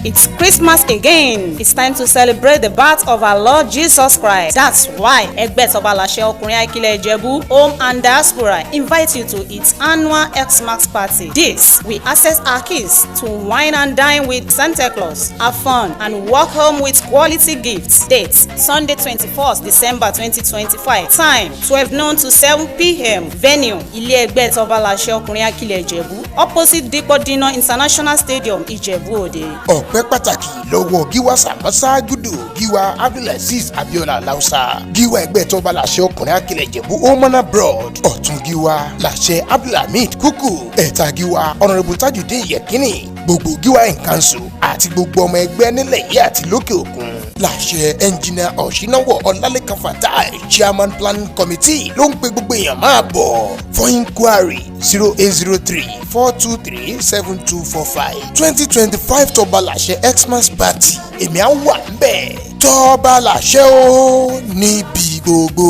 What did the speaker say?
It's Christmas again. It's time to celebrate the birth of our Lord Jesus Christ. That's why Ẹgbẹ́ Tọbalàṣẹ Ọkùnrin Akilẹ̀ Ìjẹ̀bú Home and Diaspora invite you to its annual Xmas party. This, we access our kids to wine and dine with Santa Claus, have fun and walk home with quality gifts. Date: Sunday 21st December 2025. Time: 12 noon to 7 p.m. Venue: Ilé Ẹgbẹ́ Tọbalàṣẹ Ọkùnrin Akilẹ̀ Ìjẹ̀bú, opposite Dipo Dina International Stadium, Ìjẹ̀bú Òde. Ọpẹ́ pàtàkì lọ́wọ́ Gíwá Sàmọ́sá Gúdù, Gíwá Abdulaziz Abiola Lausa, Gíwá Ẹgbẹ́ Tọ́ba Làṣẹ Ọkùnrin Akilẹ̀ Ìjẹ̀bú home and abroad, Ọ̀tún Gíwá Làṣẹ Abdulhamid Kúkú, Ẹ̀ta Gíwá Honourable Tajudeen Yekini, gbogbo Gíwá in council àti gbogbo ọmọ ẹgbẹ́ nílẹ̀ yìí àti lókè òkun. Làṣẹ Ẹnjìnà Ọ̀ṣínáwọ̀ Ọlálẹ́kan Fatai, Chairman Planning Committee, ló ń pe gbogbo èèyàn máa bọ̀. For inquiry, 08034237245. 2025 Tọ́ba Làṣẹ Xmas party, èmi á wà ń bẹ̀. Tọ́ba Làṣẹ ó níbi gbogbo.